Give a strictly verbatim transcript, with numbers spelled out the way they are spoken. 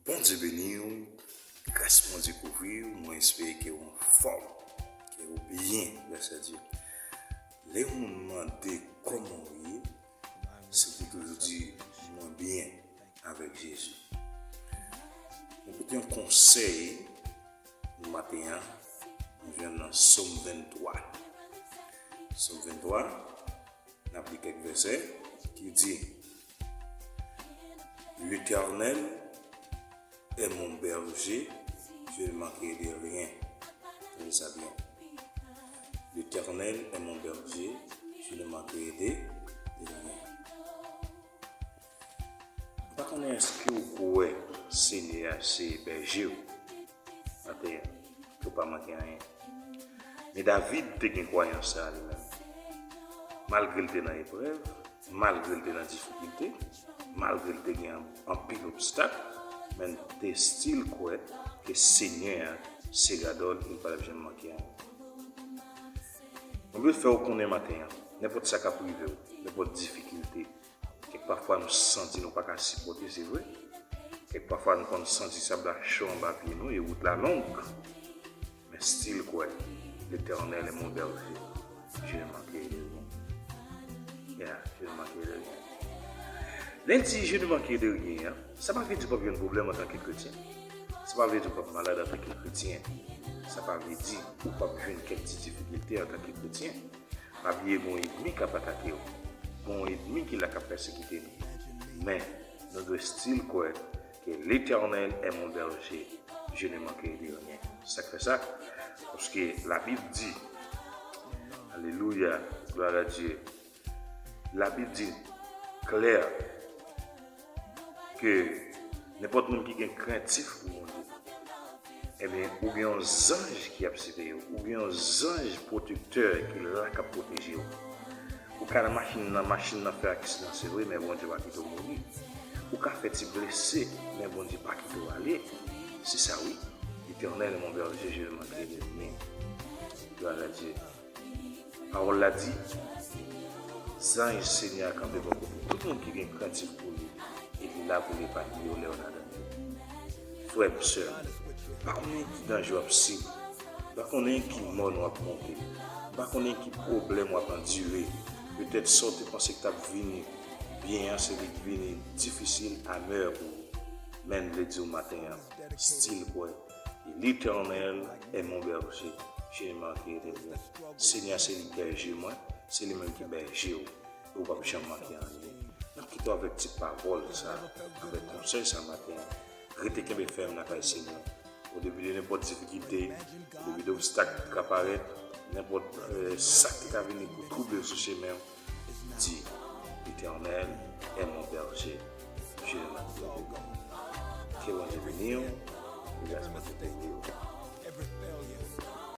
Bondye beni w, gras Bondye kouvri w, mwen espere ke w anfòm, ke w byen, gras a Dye. Lè yon moun mande kòman w ye, se pou toujou di mwen byen avèk Jezi. Mwen pote yon konsèy maten an, nou jwenn nan Sòm venntwa. Sòm venntwa, n ap li kèk vèsè ki di, L'Éternel est mon berger, je ne manquerai de rien. Tande sa byen. L'Éternel est mon berger, je ne manquerai de, de rien. M pa konnen èske w kwè Senyè a se bèje w maten an, ke w pa manke anyen. Men David te gen kwayans sa a li menm. Malgre l te nan eprèv, malgre l te nan difikilte, malgre l te gen anpil obstak, men l te still kwè ke Senyè a se gadò l, e l pa t ap janm manke anyen. Mwen vle fè w konnen maten an, nenpòt sa k ap rive w, nenpòt difikilte, kèk pafwa nou santi nou pa ka sipòte, se vre. Kèk pafwa nou konn santi sab la cho anba pye nou e wout la long. Men still kwè, L'Éternel est mon berger, je ne manquerai de rien. Yeah, je ne manquerai de rien. Lè l di je ne manquerai de rien, sa pa vle di w p ap jwenn pwoblèm antanke kretyen. Sa pa vle di w p ap malad antanke kretyen. Sa pa vle di ou p ap jwenn kèk ti difikilte antanke kretyen. Pa bliye gen yon ènmi k ap atake w. Gen yon ènmi ki la k ap pèsekite nou. Men, nou dwe still kwè ke L'Éternel est mon berger, je ne manquerai de rien. Sa k fè sa? Paske Labib di, alelouya, glwa a Dye, Labib di klè ke nenpòt moun ki gen krentif pou Bondye, ebyen, ou gen yon zanj ki ap siveye w, ou gen yon zanj pwotektè ki la k ap pwoteje w. Ou ka nan machin nan, machin nan fè aksidan, se vre, men Bondye pa kite w mouri. Ou ka fè ti blese, men Bondye pa kite w ale. Se sa wi. L'Éternel est mon berger, je ne manquerai de rien. Glwa a Dye. Pawòl la di, zanj Senyè a kanpe bò kote tout moun ki gen krentif pou li, e li la pou l epanye yo lè yo nan danje. Frè m, sè m, m pa konnen ki danje w ap sibi, m pa konnen ki mòn w ap monte, m pa konnen ki pwoblèm w ap andire. Petèt sa w te panse ki t ap vini byen an, se li k vini difisil, amè pou ou. Men m vle di w maten an, still kwè, L'Éternel est mon berger, je ne manquerai de rien. Senyè a se li k bèje mwen, se li menm ki bèje w, e w p ap janm manke anyen. N ap kite w avèk ti pawòl sa, avèk konsèy sa maten an. Rete kenbe fèm nan kay Senyè. Au début de nenpòt difikilte, au début de obstak ki ka parèt, nenpòt, euh, sa ki ka vini pou twouble w sou chemen w, di, L'Éternel est mon berger, je ne manquerai de rien. Ke Bondye beni w, ke gras Bondye kouvri w.